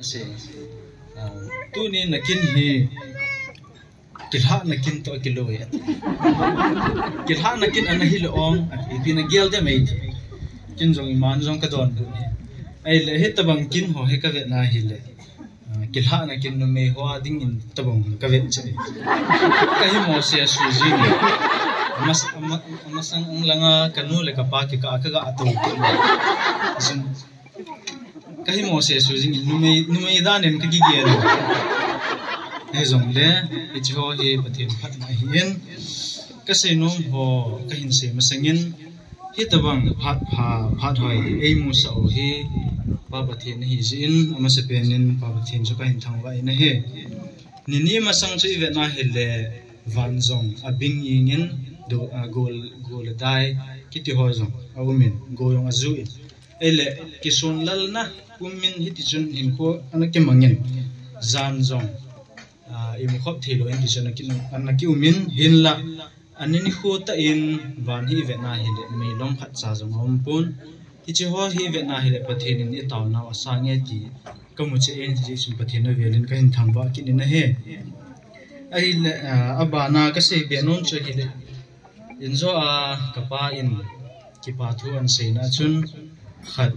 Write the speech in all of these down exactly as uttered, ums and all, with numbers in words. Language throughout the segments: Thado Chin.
Ase, ah, tuni nakin hi kilhahna kin toh kilou e. Kilhahna kin ana hilou ong, ati, ipi nagel dem ati. Kin jong iman jong kadon bu ni. Ahile hitabang kin ho hi kavet na hile, ah, kilhahna kin numei ho a dingin tabang kavet che. Kahi mo se a suji ni. Amas-, ama-, amasang ang langa kanu le kapa kikah a kaga atou. Jin Kahi mo se suji ni, numei, numei danin kakigel. Hijongle, hiche ho hi Pathen phatna ahin. Kasei nom ho kahin sei masangin, hitabang phat pha, phat hoi eimusah u hi Pa Pathen ahi jeh in, amasapen in Pa Pathen chu kahin thangvah in ahi. Nini masang chu ivet na hile, van jong abing jingin, do, a, gol, gol le dai kiti ho jong aumin, go jong aju in. Ahile, kisonlalna um in hiti chun hinkho ana kimangin, jan jong, ah, imu khop thei lou in hiti chun ana ki, ana kium in, hinlah, ani nikho tah in van hi ivet na hile, meilom khatcha jong aum pon. Hiche ho hi ivet na hile, Pathen in itaonau asang e ti kamu cheh in, hijeh chun Pathen avel in kahin thangvah kit in ahi. Ahile, ah, abana kasei be nom chu ahile, injo a kapa in kipa thu ahin seina chun khat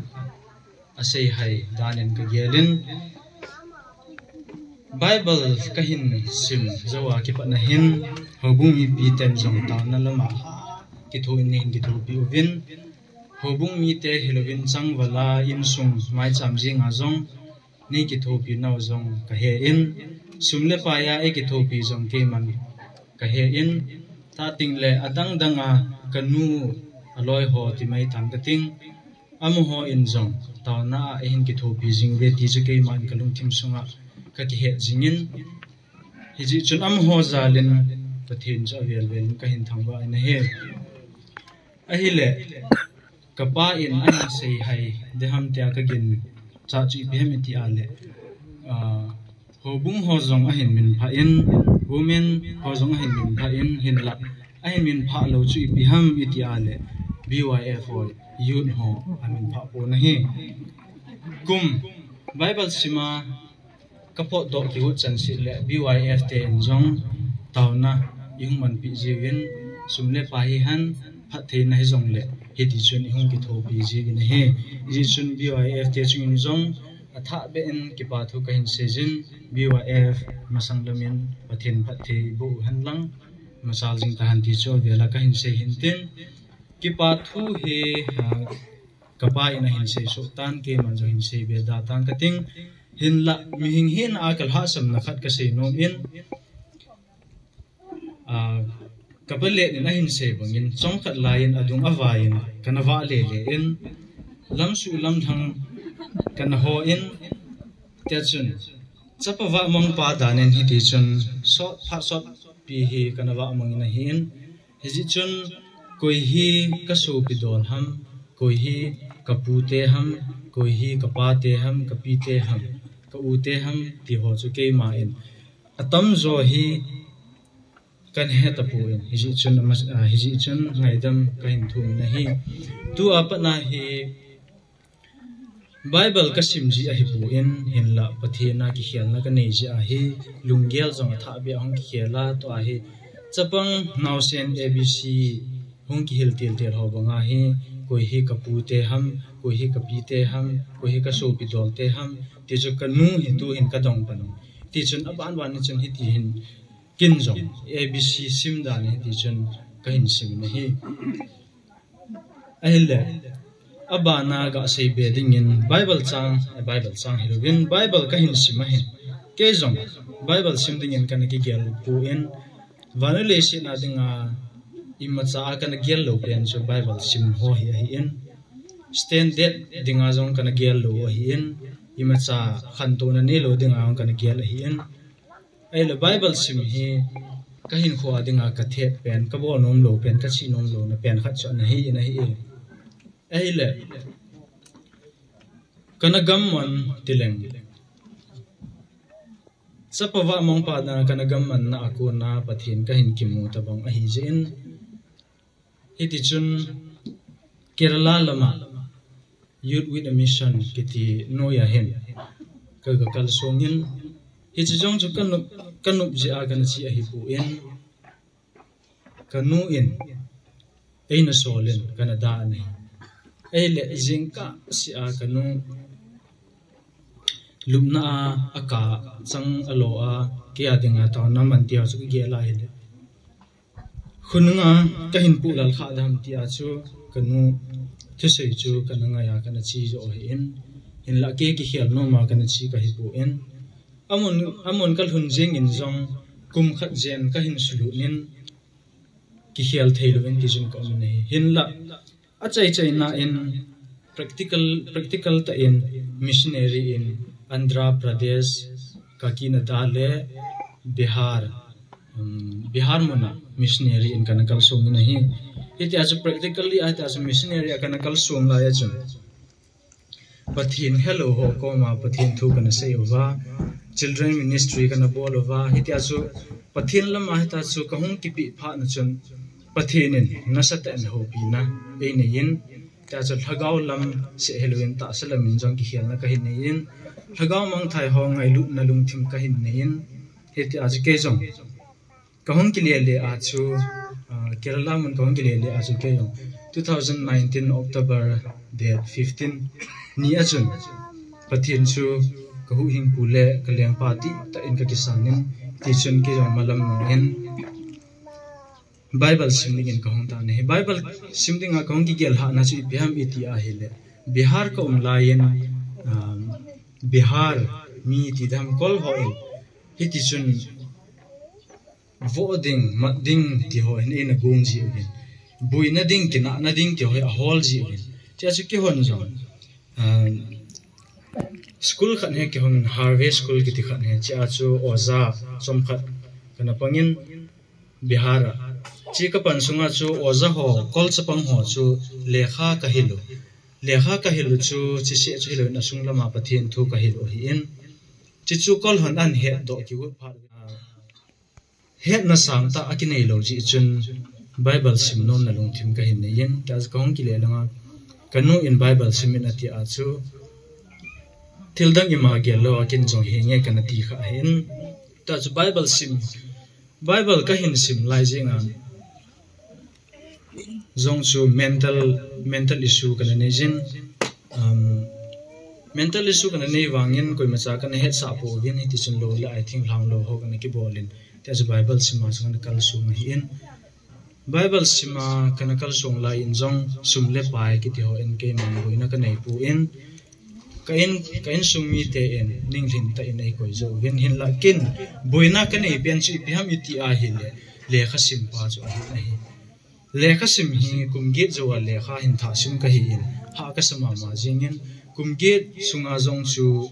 asei hai danin kagel in, Bible kahin sim jou a kipatna hin, houbung mipi ten jong taona lama kitho in ahin kithopi uvin, houbung mite hilouvin changval a insung maicham jenga jong nei kithopi nau jong kahe in, sum le pai a eikithopi jong keiman kahe in, tating le adang dang a kanu aloi ho ti mai tan kating, amaho in jong taona a eihin kithopi jing uve ti chu keiman kalungthim sunga kakihet jingin, hijeh chun amaho jal in Pathen chu avel vel in kahin thangvah in ahi. Ahile, kapa in ahin sei hai deham tia kaginchat chu ipi ham iti a le, ah, houbung ho jong ahin minphah in, women ho jong ahin minphah in, hinlah ahin minphah lou chu ipi ham iti a le, B Y F ho, youth ho amin phah pon ahi. Kum Bible sima kapotdoh kigot chanset le B Y F ten jong taona ihung manpi jiuvin, sum le pai hihen, phattheina hijongle hiti chun ihung kithopi jiuvin ahi. Hijeh chun B Y F te chungin jong athah beh in kipa thu kahin seijin, B Y F masang lamin Pathen phatthei boh uhen lang, machal jing tahen ti chu avel a kahin sei hintin, kipa thu hi, ah, kapa in ahin seisoh tan, keiman jong hin seibe da tan kating, hinlah mihing hina a kalhahsamna khat kasei nom in, ah, kapa let in ahin sei bangin, chomkhat laiyin adung avai in kana vah lele in, lamsuh lamlhang kana ho in, tia chun, chapa vahmong pa danin hiti chun, sot, phat sotpi hi kana vahmong in ahin, hijeh chun, koi hi kasopi dol ham, koi hi kapute ham, koi hi kapate ham, kapite ham, ka-ute ham, ti ho chu keima in atamjo hi kana he tapon, hijeh chun, ah, hijeh chun ngaidam kahin thum in ahi. Tua patna hi Bible kasim ji ahipon, hinlah Pathen a kikhelna kanei ji ahi, lunggel jong athah beh a hung kikhel a, tua hi chapang naosen A B C hung kihil tiltil ho banga hi, koi hi kapute ham, koi hi kapite ham, koi hi kasopi dolte ham, ti chu kanu hi tuhin kadong pan. Ti chun aban ban chun hiti hin kin jong A B C sim dan hiti chun kahin sim in ahi. Ahile, abana gasei be dingin Bible chang, eh, Bible chang hilouvin, Bible kahin sim ahin. Kei jong Bible sim dingin kana kigel pon, vannoi leiset a dinga imacha a kana gel lou pen chu Bible sim ho hi ahin. Standard dinga jong kana gel lou ahin. Imacha khantouna neilou dinga jong kana gel ahin. Ahile Bible sim hi kahinkho a dinga kathet pen, kabol nom lou pen, kachi nom louna pen khat chu ana hi in ahi. Ahile, kana gam man tileng, chapa vahmong pa na kana gam manna a kona Pathen kahin kimu tabang ahi jeh in, hiti chun Kerala lama Youth with a Mission kiti noiya hin Ka, ka kalsong in, hiche jong chu ka nop, ka nop jeh a kana che ahipoi. Kanu in eina sol in kana da ahi. Ahile jingkah seh a kanu lupna a, aka chang alo a, kei a dinga taona man tia chu kigel a ahile. Khonunga kahin puh lal kha dam tia chu kanu thusei chu kana ngai a kana che jo ahin. Hinlah kei kikhel nom a kana che kahipoi. Amun, amun kalhun jing in jong kum khat jen kahin sulut in kikhel thei lou in kijun ka um in ahi. Hinlah achai chaina in practical, practical tah in missionary in Andhra Pradesh, Kakinada le Bihar, um, Bihar muna missionary in kana kalsong in ahi. Hitia chu practically a, hitia chu missionary a kana kalsong lai a chun Pathen helou ho koma Pathen thu kana sei uva, children ministry kana bol uva, hitia chu Pathen lama hitia chu kahung kipe phat na chun Pathen in nasatah in houpina einei in, hitia chu lhagao lam seh hilou in tahsa lam in jong kikhelna kahin nei in, lhagao mangthai ho ngailutna lungthim kahin nei in, hitia chu kei jong kahung kile le a chu, ah, Kerala mun kahung kile le a chu kei jong two thousand nineteen October date fifteen ni a chun Pathen chu kahuhhingpu le kalengpa dihtah in kakisan in, tichun kei jong malam nung in Bible sim dingin kahung tan ahi. Bible sim dinga kahung kigel hahna chu ipi ham iti ahile, Bihar ka um lai in, um, Bihar mi ti dam kol ho in hitichun voh ding, mat ding ti ho hin eina gong ji uvin, buina ding, kinahna ding ti ho hi ahol ji uvin. Chea chu keihon jong, um, school khat hi keihon Harvey School kiti khat hi, chea chu oja chomkhat kana pangin Bihar a. Chea kapan sunga chu oja ho, kol chapang ho chu lekha kahil u. Lekha kahil u chu, chea chu hilou in asung lama Pathen thu kahil u ahin. Chea chu kol hon ahin hetdoh kit u phat. Hetna sangtah akinei lou jeh chun Bible sim nomna lungthim kahin nei in, chea chu kahung kile langa, kanu in Bible sim in ati a chu, thil dang ima gel lou a ken jong henge kana ti kha ahin. Chea chu Bible sim, Bible kahin sim lai jeng a jong chu mental, mental issue kana nei jin, um, mental issue kana nei vangin koimacha kana hetsah pouvin, hitichun lou le ai thinglhang lou ho kana kibol in, chea chu Bible sim a chu kana kalsong ahin. Bible sim a kana kalsong lai in jong sum le pai kiti ho in keiman boina kanei pon, ka in, ka insung mite in ninglhing tah in eikoi jouvin, hinlah ken boina kanei pen chu ipi ham iti ahile, lekha sim pa chu ahi, ahi. Lekha sim hi kum get jou a lekha hin thah sim kahi in, hah kasa mama jing in, kum get sunga jong chu,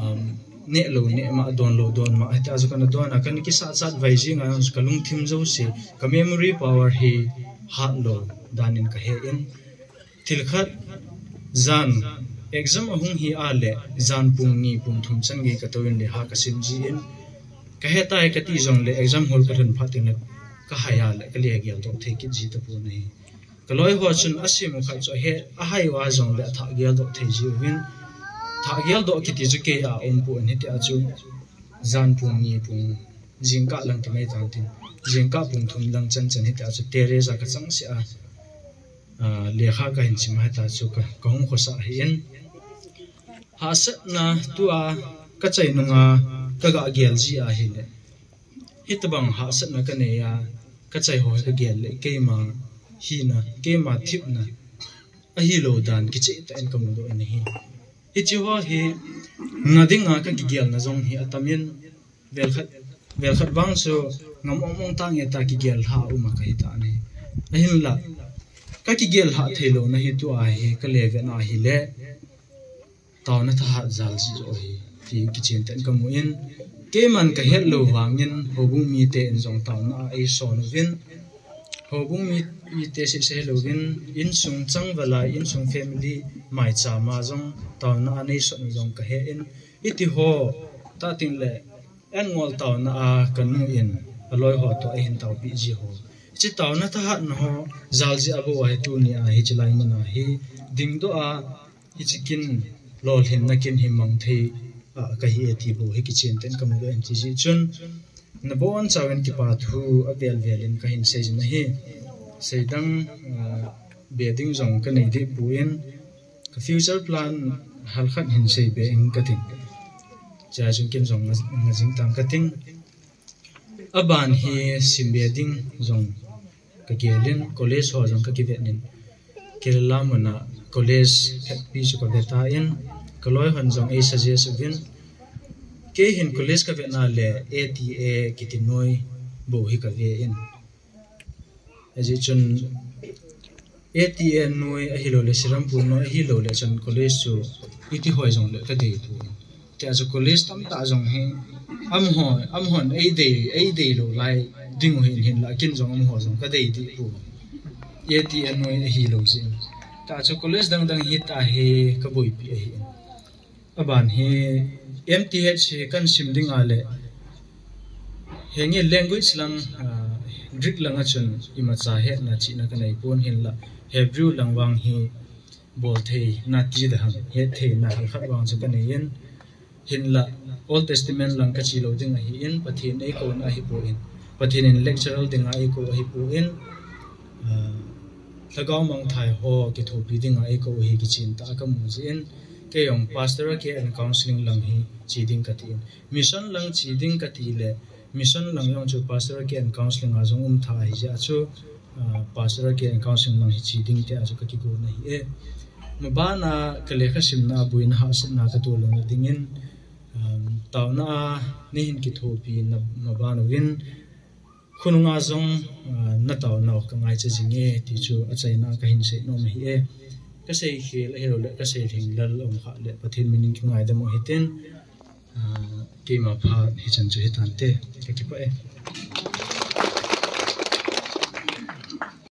um, neh lou neh ma, don lou don ma, hitia chu kana don a, kana kisah chat vai jing a, kalungthim jouse, ka memory power hi hat lou dan in kahe in, thil khat, jan exam ahung hi a le, jan pung ni pung thum chan gei katou in lekha kasim ji in, kahe tai kati jong le exam hall kalhun phat in le kahai a le kale geldoh thei kit ji tapon ahi. Kaloi ho chun asim u khat chu ahe, ahai uva jong le athah geldoh thei ji uvin, thah geldoh kiti chu kei a um pon, hitia chu jan pung ni pung, jingkah lang ti mai tan tin, jingkah pung thum lang chan chan hitia chu terrace a kachang seh a, ah, lekha kahin sim a hitia chu ka, kahung khosah ahin. Hahsatna tua kachai nunga kaga gel ji ahile, hitobang hahsatna kanei a, kachai ho hi kagel le keima hina, keima thipna ahilou dan kicheh tah in kamudoh in ahi. Hiche ho hi na dinga kakigelna jong hi atam in, velkhat, velkhat vang chu ngam ong ong tange ta kigel lha uma kahi tan ahi. Ahinla kakigel lha theilouna hi tua hi kale vetna ahile, taona thahat jal jeh joh ahi ti kichen tah in kamu in, keiman kahet lou vangin houbung mite in jong taona a eison uvin, houbung mi, mite seh seh louvin, insung changval a, insung family maicham a jong taona a neison u jong kahe in, hiti ho tah teng le, an ngol taona a kanu in aloi ho toh ahin taopeh ji ho, hiche taona thahatna ho jal jeh a bou ahi, tuni a hiche lai mun a hi dingdoh a, hiche kin lolhinna kin hi mang thei, a kahi e ti bou hi kichen ten kamu ve in ti jeh chun, nabon chauvin kipa thu avel vel in kahin sei jin ahi. Seidang, ah, be ding jong kanei deh poi, ka future plan halkhat hin sei be in kating. Chea chun ken jong nga, nga jing tang kating. Aban hi sim be ding jong kagel in, college ho jong kakivet in, Kerala muna college phabep chu kave tan, kaloi hon jong ei suggest uvin, kei hin college kavet na le A T A kiti noi bou hi kave in. Ajeh chun A T A noi ahilou le, Serampore noi ahilou le chun college chu iti hoi jong le kadei poi. Tia chu college tamtah jong hi, amaho, amahon eidei, eidei lou lai ding u hin, hinla ken jong amaho jong kadei deh poi. A T A noi ahilou jeh in. Tia chu college dang dang hita hi kaboipi ahi. Aban hi M T H hi kahin sim ding a le, henge language lang, ah, Greek lang a chun imacha hetna chihna kanei pon hinla, Hebrew lang vang hi bolthei na ti da ham, hetthei na halkhat vang chu kanei in, hinla Old Testament lang kachi lou ding ahi in, Pathen eikou na ahi poi, Pathen in lecturer ding a eikou ahi poi, ah, lhagao mangthai ho kithopi ding a eikou ahi kichen tah a kamu jeh in, kei jong Pastoral Care and Counseling lang hi che ding kati in. Mission lang che ding kati le, mission lang jong chu Pastoral Care and Counseling a jong um tha ahi jeh a chu, ah, Pastoral Care and Counseling lang hi che ding tia chu kakigon ahi e. Mabana kalekha simna a boina hahsatna katoh louna dingin, um, taona a neihin kithopi na, mabana uvin, khonunga jong, ah, nataonau kangaicha jing e ti chu achaina kahin sei nom ahi e. Kasei khel ahilou le, kasei lhinglel um kha le, Pathen min in kingaidam u hitin, ah, keima phat hichan chu hitante, kakipah e.